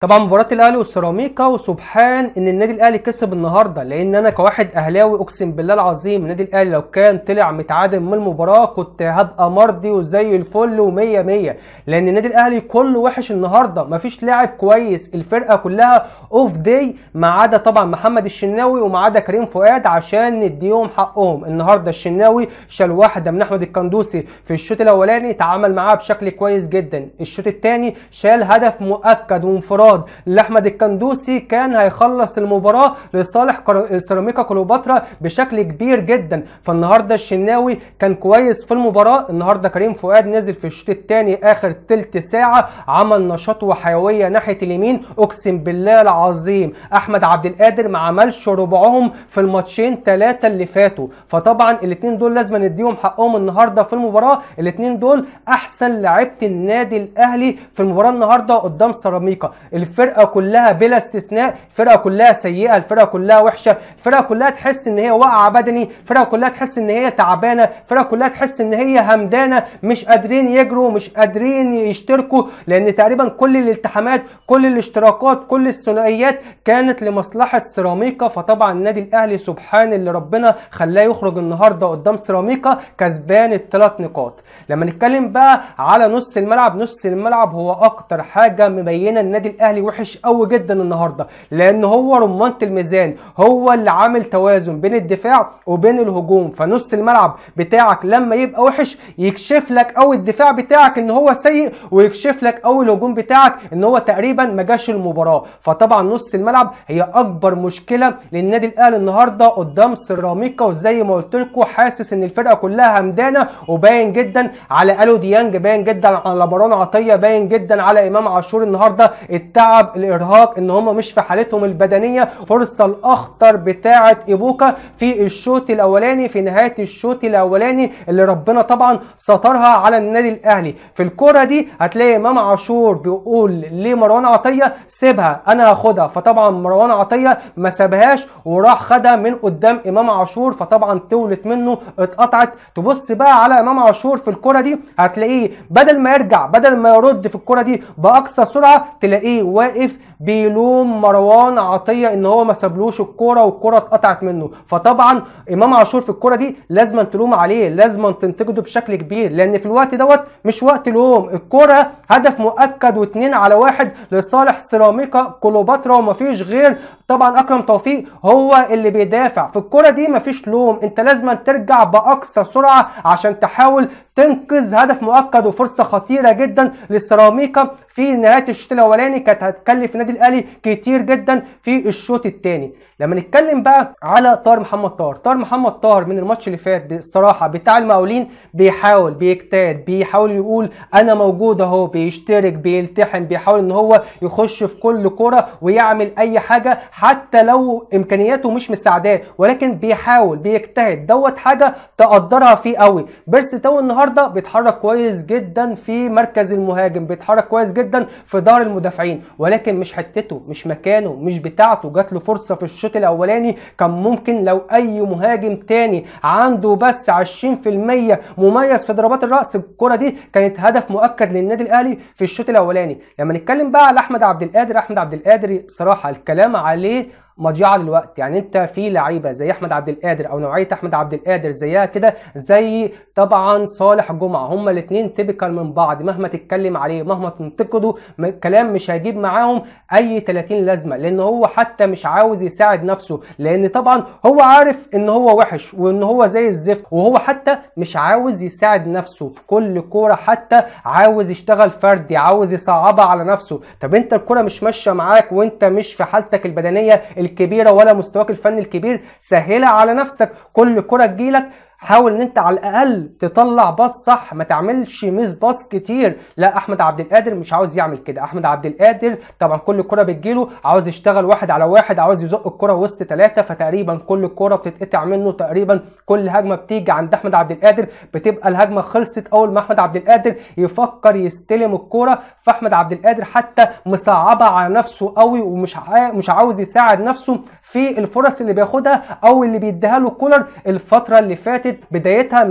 طبعا مباراة الاهلي والسيراميكا، وسبحان ان النادي الاهلي كسب النهارده، لان انا كواحد اهلاوي اقسم بالله العظيم النادي الاهلي لو كان طلع متعادل من المباراة كنت هبقى مرضي وزي الفل ومية مية، لان النادي الاهلي كله وحش النهارده، مفيش لاعب كويس، الفرقة كلها off day ما عدا طبعا محمد الشناوي وما عدا كريم فؤاد عشان نديهم حقهم. النهارده الشناوي شال واحدة من احمد القندوسي في الشوط الاولاني، تعامل معاه بشكل كويس جدا، الشوط الثاني شال هدف مؤكد وانفراد لاحمد القندوسي كان هيخلص المباراة لصالح سيراميكا كليوباترا بشكل كبير جدا. فالنهارده الشناوي كان كويس في المباراة. النهارده كريم فؤاد نزل في الشوط الثاني اخر ثلث ساعة عمل نشاط وحيوية ناحية اليمين، اقسم بالله العظيم احمد عبد القادر ما عملش ربعهم في الماتشين ثلاثة اللي فاتوا. فطبعا الاثنين دول لازم نديهم حقهم النهارده في المباراة، الاثنين دول احسن لعيبة النادي الاهلي في المباراة النهارده قدام سيراميكا. الفرقة كلها بلا استثناء، الفرقة كلها سيئه، الفرقة كلها وحشة، الفرقة كلها تحس ان هي واقعه بدني، الفرقة كلها تحس ان هي تعبانة، الفرقة كلها تحس ان هي همدانه، مش قادرين يجروا، مش قادرين يشتركوا، لان تقريبا كل الالتحامات، كل الاشتراكات، كل الثنائيات كانت لمصلحة سيراميكا. فطبعا النادي الاهلي سبحان اللي ربنا خلاه يخرج النهارده قدام سيراميكا كسبان الثلاث نقاط. لما نتكلم بقى على نص الملعب، نص الملعب هو اكتر حاجة مبينة النادي الاهلي وحش قوي جدا النهارده، لان هو رمانة الميزان، هو اللي عامل توازن بين الدفاع وبين الهجوم. فنص الملعب بتاعك لما يبقى وحش يكشف لك قوي الدفاع بتاعك ان هو سيء، ويكشف لك قوي الهجوم بتاعك ان هو تقريبا ما جاش المباراة. فطبعا نص الملعب هي اكبر مشكلة للنادي الاهلي النهارده قدام سيراميكا، وزي ما قلت لكم حاسس ان الفرقة كلها همدانه، وباين جدا على الو ديانج، باين جدا على مروان عطية، باين جدا على امام عاشور النهارده التعب، الارهاق، ان هم مش في حالتهم البدنية. فرصة الاخطر بتاعه ايبوكا في الشوط الاولاني، في نهاية الشوط الاولاني اللي ربنا طبعا سترها على النادي الاهلي. في الكره دي هتلاقي امام عاشور بيقول لمروان عطية سيبها انا هاخدها، فطبعا مروان عطية ما سابهاش وراح خدها من قدام امام عاشور، فطبعا طولت منه اتقطعت. تبص بقى على امام عاشور في الكره دي هتلاقيه بدل ما يرجع، بدل ما يرد في الكره دي باقصى سرعة، تلاقيه واقف بيلوم مروان عطية ان هو ما سابلوش الكورة والكوره اتقطعت منه. فطبعا امام عاشور في الكورة دي لازم تلوم عليه، لازم تنتقده بشكل كبير، لان في الوقت دوت مش وقت لوم، الكورة هدف مؤكد و2-1 لصالح سيراميكا كليوباترا، ومفيش غير طبعا اكرم توفيق هو اللي بيدافع في الكورة دي، مفيش لوم، انت لازم ترجع باقصى سرعة عشان تحاول تنقذ هدف مؤكد وفرصه خطيرة جدا للسيراميكا في نهاية الشوط الاولاني، كانت هتكلف النادي الاهلي كتير جدا في الشوط الثاني. لما نتكلم بقى على طاهر محمد طاهر، طاهر محمد طاهر من الماتش اللي فات بصراحة بتاع المقاولين بيحاول، بيجتهد، بيحاول يقول انا موجود اهو، بيشترك، بيلتحم، بيحاول ان هو يخش في كل كره ويعمل اي حاجة حتى لو امكانياته مش مساعداه، ولكن بيحاول بيجتهد، دوت حاجة تقدرها فيه قوي. بيرسي تاو النهارده بيتحرك كويس جدا في مركز المهاجم، بيتحرك كويس جدا في ظهر المدافعين، ولكن مش حتته، مش مكانه، مش بتاعته. جات له فرصة في الشوط الاولاني كان ممكن لو اي مهاجم تاني عنده بس 20% مميز في ضربات الراس، الكره دي كانت هدف مؤكد للنادي الاهلي في الشوط الاولاني. لما نتكلم بقى على احمد عبد القادر، احمد عبد القادر بصراحة الكلام عليه مضيعة للوقت، يعني انت في لعيبة زي احمد عبد القادر او نوعية احمد عبد القادر زيها كده، زي طبعا صالح جمعه، هما الاثنين typical من بعض، مهما تتكلم عليه مهما تنتقده كلام مش هيجيب معاهم اي 30 لازمه، لان هو حتى مش عاوز يساعد نفسه، لان طبعا هو عارف ان هو وحش وان هو زي الزفت، وهو حتى مش عاوز يساعد نفسه في كل كورة، حتى عاوز يشتغل فردي، عاوز يصعبها على نفسه. طب انت الكورة مش ماشية معاك وانت مش في حالتك البدنية الكبيرة ولا مستواك الفني الكبير، سهلها على نفسك، كل كره تجيلك حاول ان انت على الاقل تطلع pass صح، ما تعملش miss pass كتير. لا احمد عبد القادر مش عاوز يعمل كده، احمد عبد القادر طبعا كل كره بتجيله عاوز يشتغل 1 على 1، عاوز يزق الكره وسط 3، فتقريبا كل كره بتتقطع منه، تقريبا كل هجمة بتيجي عند احمد عبد القادر بتبقى الهجمة خلصت اول ما احمد عبد القادر يفكر يستلم الكره. فاحمد عبد القادر حتى مصعبها على نفسه قوي، ومش مش عاوز يساعد نفسه في الفرص اللي بياخدها او اللي بيديها له كولر الفترة اللي فاتت. فاتت بدايتها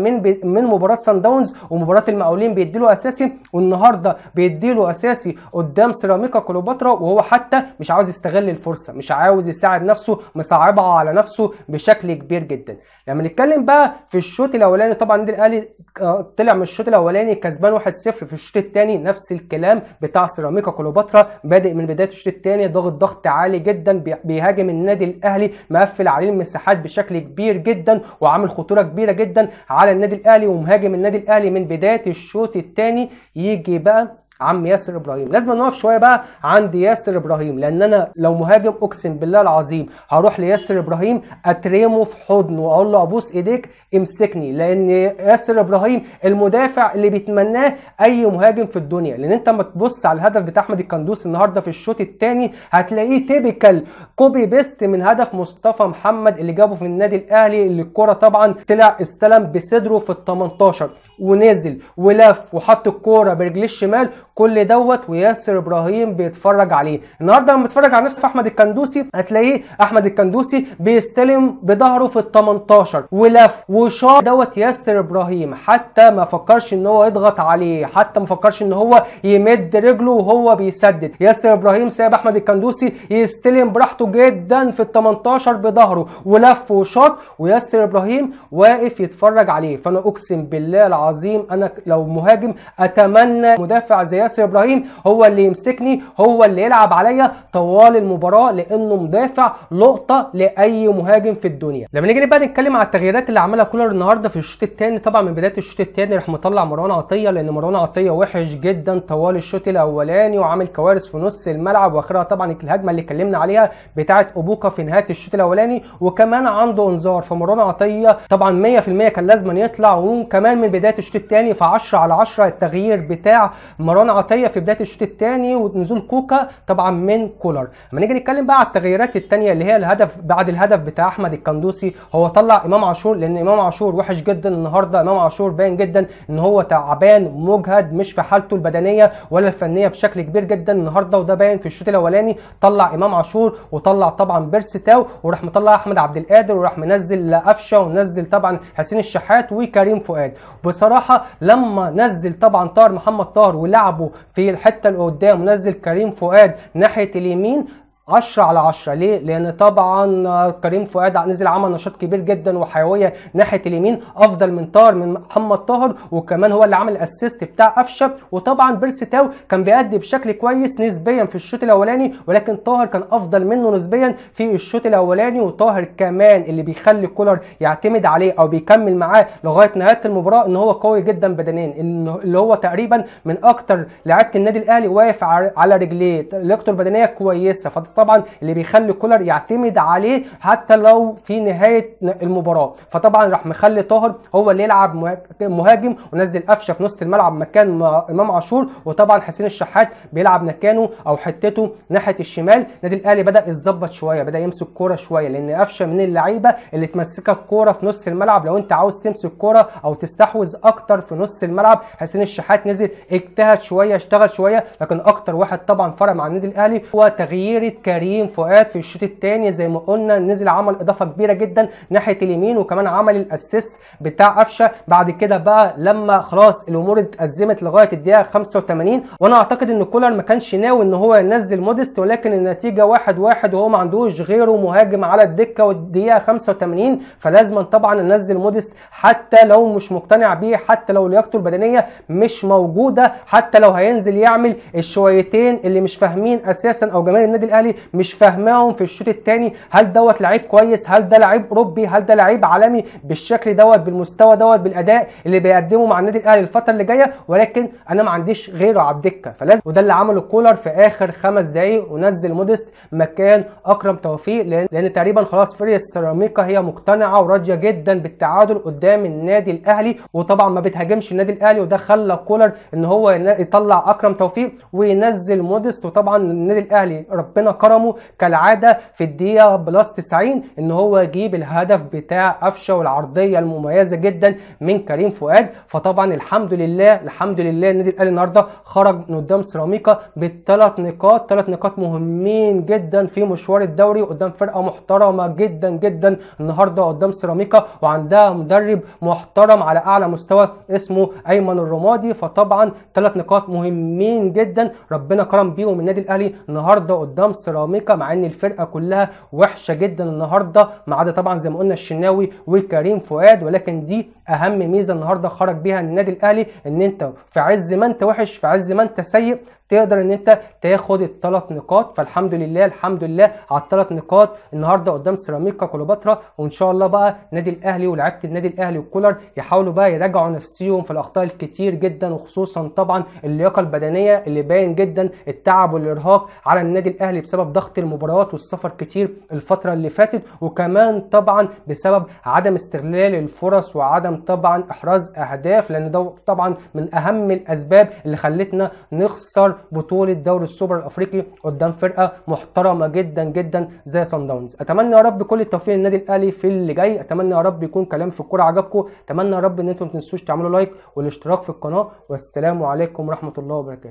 من مباراة سان داونز ومباراة المقاولين بيديله اساسي، والنهارده بيديله اساسي قدام سيراميكا كليوباترا، وهو حتى مش عاوز يستغل الفرصة، مش عاوز يساعد نفسه، مصعبها على نفسه بشكل كبير جدا. لما نتكلم بقى في الشوط الاولاني، طبعا النادي الاهلي طلع من الشوط الاولاني كسبان 1-0. في الشوط الثاني نفس الكلام بتاع سيراميكا كليوباترا، بادئ من بداية الشوط الثاني ضاغط ضغط عالي جدا، بيهاجم النادي الاهلي، مقفل عليه المساحات بشكل كبير جدا، وعامل خطورة كبيرة جدا على النادي الاهلي، ومهاجم النادي الاهلي من بداية الشوط الثاني. يجي بقى عم ياسر ابراهيم، لازم نقف شوية بقى عند ياسر ابراهيم، لان انا لو مهاجم اقسم بالله العظيم هروح لياسر ابراهيم اترمه في حضنه واقول له ابوس ايديك امسكني، لان ياسر ابراهيم المدافع اللي بيتمناه اي مهاجم في الدنيا. لان انت لما تبص على الهدف بتاع احمد القندوسي النهارده في الشوط الثاني هتلاقيه typical copy paste من هدف مصطفى محمد اللي جابه في النادي الاهلي، اللي الكره طبعا طلع استلم بصدره في ال 18 ونزل ولف وحط الكورة برجليه الشمال، كل دوت وياسر ابراهيم بيتفرج عليه. النهارده لما تتفرج على نفس احمد القندوسي هتلاقيه احمد القندوسي بيستلم بظهره في ال 18 ولف وشاط دوت ياسر ابراهيم، حتى ما فكرش ان هو يضغط عليه، حتى ما فكرش ان هو يمد رجله وهو بيسدد. ياسر ابراهيم ساب احمد القندوسي يستلم براحته جدا في ال 18 بظهره ولف وشاط، وياسر ابراهيم واقف يتفرج عليه. فانا اقسم بالله العظيم انا لو مهاجم اتمنى مدافع زي ياسر ابراهيم هو اللي يمسكني، هو اللي يلعب عليا طوال المباراة، لانه مدافع لقطة لاي مهاجم في الدنيا. لما نيجي بقى نتكلم على التغييرات اللي عملها كولر النهارده في الشوط الثاني، طبعا من بداية الشوط الثاني راح مطلع مروان عطيه، لان مروان عطيه وحش جدا طوال الشوط الاولاني وعامل كوارث في نص الملعب، واخرها طبعا الهجمة اللي اتكلمنا عليها بتاعه ابوكا في نهاية الشوط الاولاني، وكمان عنده انذار. فمروان عطيه طبعا 100% كان لازم يطلع، وكمان من بداية الشوط الثاني ف10/10 التغيير بتاع مروان عطيه في بداية الشوط الثاني ونزول كوكا طبعا من كولر. لما نيجي نتكلم بقى على التغييرات الثانية اللي هي الهدف بعد الهدف بتاع احمد القندوسي، هو طلع امام عاشور، لان امام عاشور وحش جدا النهارده. امام عاشور باين جدا ان هو تعبان مجهد، مش في حالته البدنية ولا الفنية بشكل كبير جدا النهارده، وده باين في الشوط الاولاني. طلع امام عاشور وطلع طبعا بيرسي تاو، وراح مطلع احمد عبد القادر، وراح منزل قفشه، ونزل طبعا حسين الشحات وكريم فؤاد. بصراحة لما نزل طبعا طاهر محمد طاهر ولعبه في الحتة اللي قدام، ونزل كريم فؤاد ناحية اليمين 10/10. ليه؟ لان طبعا كريم فؤاد نزل عمل نشاط كبير جدا وحيوية ناحية اليمين افضل من طاهر من محمد طاهر، وكمان هو اللي عمل ال assist بتاع قفشه. وطبعا بيرسي تاو كان بيأدي بشكل كويس نسبيا في الشوط الاولاني، ولكن طاهر كان افضل منه نسبيا في الشوط الاولاني. وطاهر كمان اللي بيخلي كولر يعتمد عليه او بيكمل معاه لغاية نهاية المباراة ان هو قوي جدا بدنيا، اللي هو تقريبا من اكتر لعيبة النادي الاهلي واقف على رجليه، لياقته البدنية كويسة، طبعا اللي بيخلي كولر يعتمد عليه حتى لو في نهاية المباراة. فطبعا راح مخلي طاهر هو اللي يلعب مهاجم، ونزل قفشه في نص الملعب مكان امام عاشور، وطبعا حسين الشحات بيلعب مكانه او حتته ناحية الشمال. النادي الاهلي بدا يتظبط شوية، بدا يمسك كورة شوية، لان قفشه من اللعيبة اللي تمسكك كورة في نص الملعب. لو انت عاوز تمسك كورة او تستحوذ اكتر في نص الملعب، حسين الشحات نزل اجتهد شوية، اشتغل شوية، لكن اكتر واحد طبعا فرق مع النادي الاهلي هو تغيير كريم فؤاد في الشوط الثاني. زي ما قلنا نزل عمل اضافه كبيرة جدا ناحية اليمين، وكمان عمل ال assist بتاع قفشه. بعد كده بقى لما خلاص الامور اتأزمت لغاية الدقيقة 85، وانا اعتقد ان كولر ما كانش ناوي ان هو ينزل موديست، ولكن النتيجة 1-1 وهو ما عندوش غيره مهاجم على الدكة والدقيقة 85، فلازم طبعا ننزل موديست حتى لو مش مقتنع بيه، حتى لو لياقته البدنية مش موجودة، حتى لو هينزل يعمل الشويتين اللي مش فاهمين اساسا او جماهير النادي الاهلي مش فاهماهم في الشوط الثاني. هل دوت لعيب كويس؟ هل ده لعيب اوروبي؟ هل ده لعيب عالمي بالشكل دوت بالمستوى دوت بالاداء اللي بيقدمه مع النادي الاهلي الفترة اللي جاية؟ ولكن انا ما عنديش غيره على الدكة، فلازم. وده اللي عمله كولر في اخر 5 دقائق، ونزل موديست مكان اكرم توفيق، لان تقريبا خلاص فرقه سيراميكا هي مقتنعة وراضيه جدا بالتعادل قدام النادي الاهلي، وطبعا ما بتهاجمش النادي الاهلي، وده خلى كولر ان هو يطلع اكرم توفيق وينزل موديست. وطبعا النادي الاهلي ربنا كرمه كالعادة في الدقيقة plus 90 ان هو يجيب الهدف بتاع قفشه والعرضيه المميزة جدا من كريم فؤاد. فطبعا الحمد لله الحمد لله النادي الاهلي النهارده خرج من قدام سيراميكا بالثلاث نقاط، 3 نقاط مهمين جدا في مشوار الدوري قدام فرقه محترمه جدا جدا النهارده قدام سيراميكا، وعندها مدرب محترم على اعلى مستوى اسمه ايمن الرمادي. فطبعا 3 نقاط مهمين جدا ربنا كرم بيهم النادي الاهلي النهارده قدام سيراميكا، مع ان الفرقة كلها وحشة جدا النهارده ما عدا طبعا زي ما قلنا الشناوي وكريم فؤاد، ولكن دي اهم ميزة النهارده خرج بيها النادي الاهلي، ان انت في عز ما انت وحش في عز ما انت سيء تقدر ان انت تاخد الثلاث نقاط. فالحمد لله الحمد لله على الثلاث نقاط النهارده قدام سيراميكا كليوباترا. وان شاء الله بقى النادي الاهلي ولاعيبه النادي الاهلي وكولر يحاولوا بقى يراجعوا نفسيهم في الاخطاء الكتير جدا، وخصوصا طبعا اللياقة البدنية اللي باين جدا التعب والارهاق على النادي الاهلي بسبب ضغط المباريات والسفر كتير الفترة اللي فاتت، وكمان طبعا بسبب عدم استغلال الفرص وعدم طبعا احراز اهداف، لان ده طبعا من اهم الاسباب اللي خلتنا نخسر بطولة دوري السوبر الافريقي قدام فرقة محترمة جدا جدا زي صن داونز. اتمنى يا رب كل التوفيق للنادي الاهلي في اللي جاي، اتمنى يا رب يكون كلام في الكورة عجبكم، اتمنى يا رب ان انتم ما تنسوش تعملوا لايك والاشتراك في القناة، والسلام عليكم ورحمة الله وبركاته.